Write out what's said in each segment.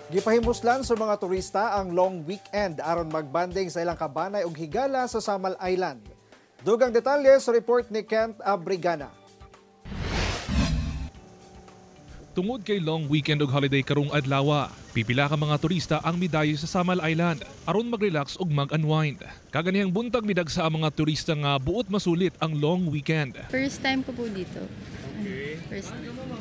Gipahimuslan sa mga turista ang long weekend aron magbanding sa ilang kabanay ug higala sa Samal Island. Dugang detalye sa report ni Kent Abrigana. Tungod kay long weekend ug holiday karong adlaw, pipila ka mga turista ang midayo sa Samal Island aron magrelax ug mag-unwind. Kaganihang buntag, midagsa ang mga turista nga buot masulit ang long weekend. First time ko po dito. Okay. First.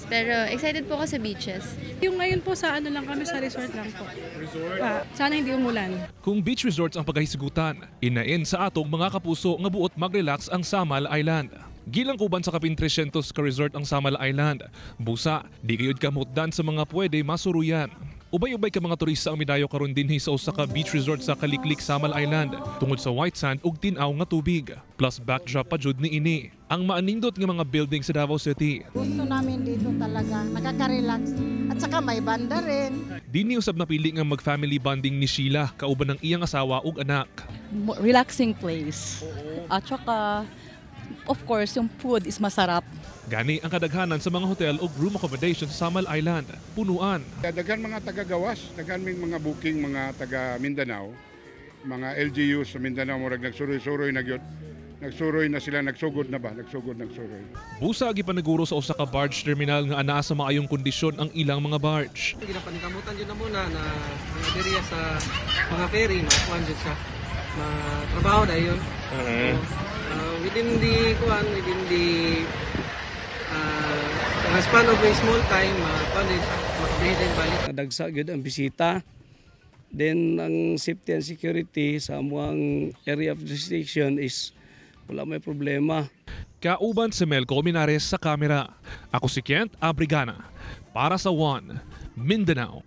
Pero excited po ako sa beaches. Yung ngayon po, sa ano lang kami, sa resort lang po. Resort? Sana hindi umulan. Kung beach resorts ang pagkahisgutan, inain sa atong mga kapuso nga buot magrelax ang Samal Island. Gilang kuban sa kapin 300 ka resort ang Samal Island. Busa, di gayud kamutdan sa mga pwede masuruyan. Ubay-ubay ka mga turista ang midayo karon dinhi sa usa ka beach resort sa Kaliklik, Samal Island, tungod sa white sand ug tin-aw nga tubig. Plus backdrop pa jud niini ang maanindot nga mga building sa Davao City. Gusto namin dito talaga, nakaka-relax. At saka may banda rin. Dinhi usab napili nga mag-family bonding ni Sheila kauban ng iyang asawa ug anak. Relaxing place. At saka, of course, yung food is masarap. Gani ang kadaghanan sa mga hotel ug room accommodation sa Samal Island, punuan. Daghan mga taga-gawas, daghan ming mga booking mga taga Mindanao, mga LGU sa Mindanao, murag nagsuroy-suroy na gyud. Nagsuroy na sila, nagsugod na ba? Nagsugod, nagsuroy. Busa, gipaniguro sa usa ka barge terminal nga anaa sa maayong kondisyon ang ilang mga barge. Ginapaningkamutan jud na muna na mga diriya sa mga ferry makuan jud siya. Matrabaho dayon. So, within the kuan, within the span of a small time, makuan din siya, makabiyahe din balik. Nadagsa gyud ang bisita. Then ang safety and security sa amuang area of jurisdiction is wala may problema. Kauban si Mel Colmenares sa kamera. Ako si Kent Abrigana para sa One Mindanao.